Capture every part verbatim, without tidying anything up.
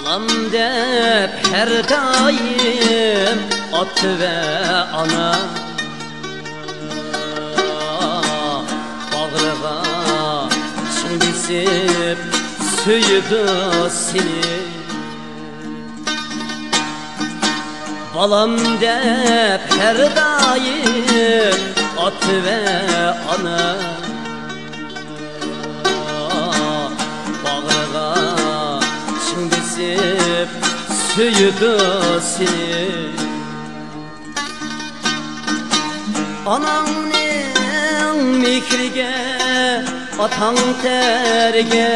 ئام دەپ ھەر دائىم ئاتا ۋە ئانا، باغرىغا چىڭ بېسىپ سۆيىدۇ سېنى. بالام دەپ ھەر دائىم ئاتا ۋە ئانا، باغرىغا چىڭ بېسىپ سۆيىدۇ سېنى. ئاناڭنىڭ مېھرىگە، ئاتاڭ تەرگە،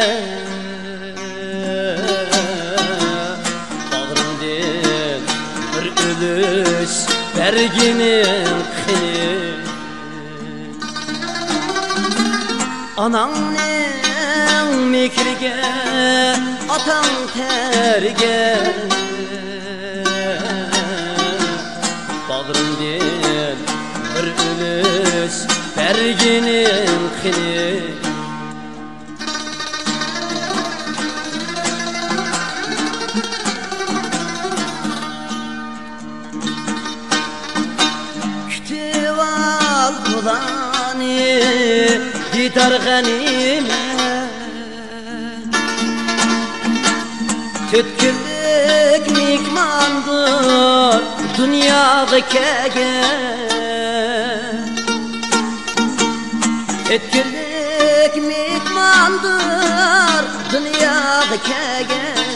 باغرىڭدىن بىر ئۈلۈش بەرگىنىڭ قېنى. ئاناڭنىڭ مېھرىگە، ئاتاڭ تەرگە، باغرىڭدىن بىر ئۈلۈش بەرگىنىڭ قېنى. كۈتۈۋال بۇلارنى دىدار غەنىيمەت. تۆت كۈنلۈك مېھماندۇر دۇنياغا كەلگەن. تۆت كۈنلۈك مېھماندۇر دۇنياغا كەلگەن.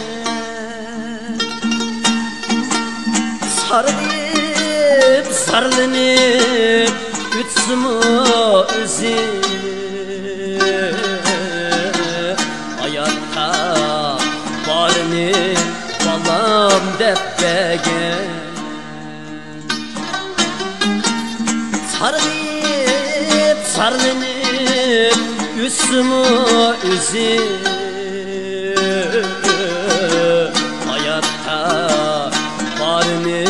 سارغىيىپ، زارلىنىپ ئۆتسىمۇ ئۆزى، ھاياتتا بارىنى بالام دەپ بەرگەن. سارغىيىپ، زارلىنىپ ئۆتسىمۇ ئۆزى، ھاياتتا بارىنى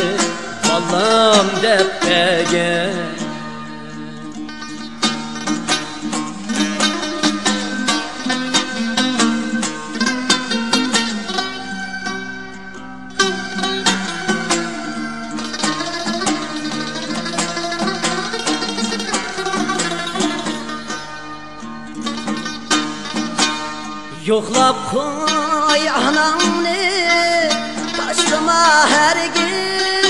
بالام دەپ بەرگەن. يوقلاپ قوي ئاناڭنى، تاشلىما ھەرگىز.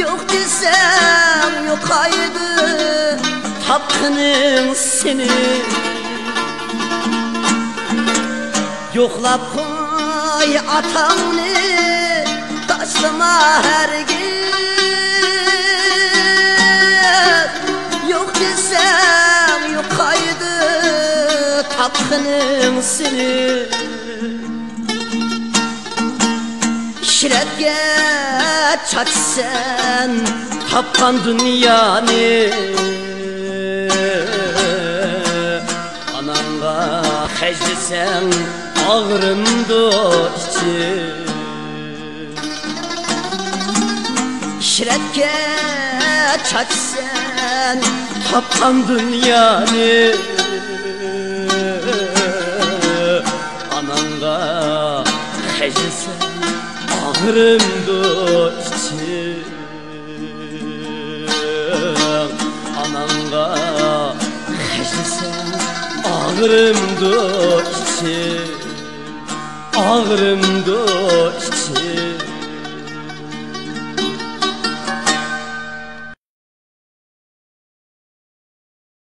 يوق دېسەڭ يوقايدۇ تاپقىنىڭ سېنى. يوقلاپ قوي ئاتاڭنى، تاشلىما ھەرگىز. يوق دېسەڭ يوقايدۇ تاپقىنىڭ سېنى. ئىشرەتكە چاچىسەن تاپقان دۇنيانى، ئاناڭغا خەجلىسەڭ ئاغرىمدۇ ئىچىم. ئىشرەتكە چاچىسەن تاپقان دۇنيانى، ئاناڭغا خەجلىسەڭ ئاغرىمدۇ ئىچىم. ئاناڭغا خەجلىسەڭ ئاغرىمدۇ ئىچىم، ئاغرىمدۇ ئىچىم.